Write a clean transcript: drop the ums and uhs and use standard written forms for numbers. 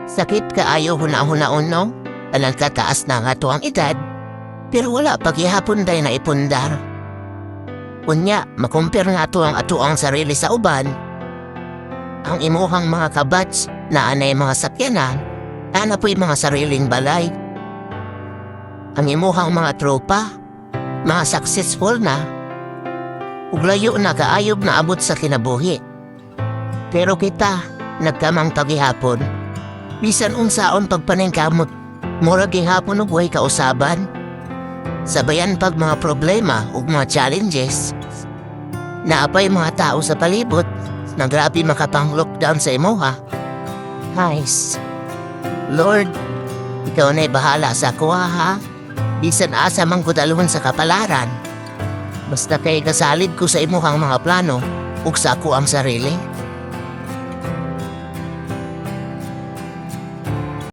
Sakit kaayo huna-hunaon, no? Kanang kataas na nga atoang edad, pero wala pa gihapon day naipundar. Unya, makumpir nato ang atoang sarili sa uban. Ang imuhang mga ka-batch naa nay mga sakyanan, ana po'y mga sariling balay. Ang imuhang mga tropa, mga successful na, ug layo na kaayo'g naabot sa kinabuhi. Pero kita, nagkamang pa gihapon. Bisan unsaon pagpaningkamot, mura gihapon og way kausaban. Sabayan pag mga problema ug mga challenges. Naa pay mga tao sa palibot na grabe makapang-look down sa imuha. Hays. Lord, ikaw na'y bahala sa akoa, ha? Bisan asa man ko dalhon sa kapalaran. Basta kay kasalig ko sa imuhang mga plano ug sa akoang sarili.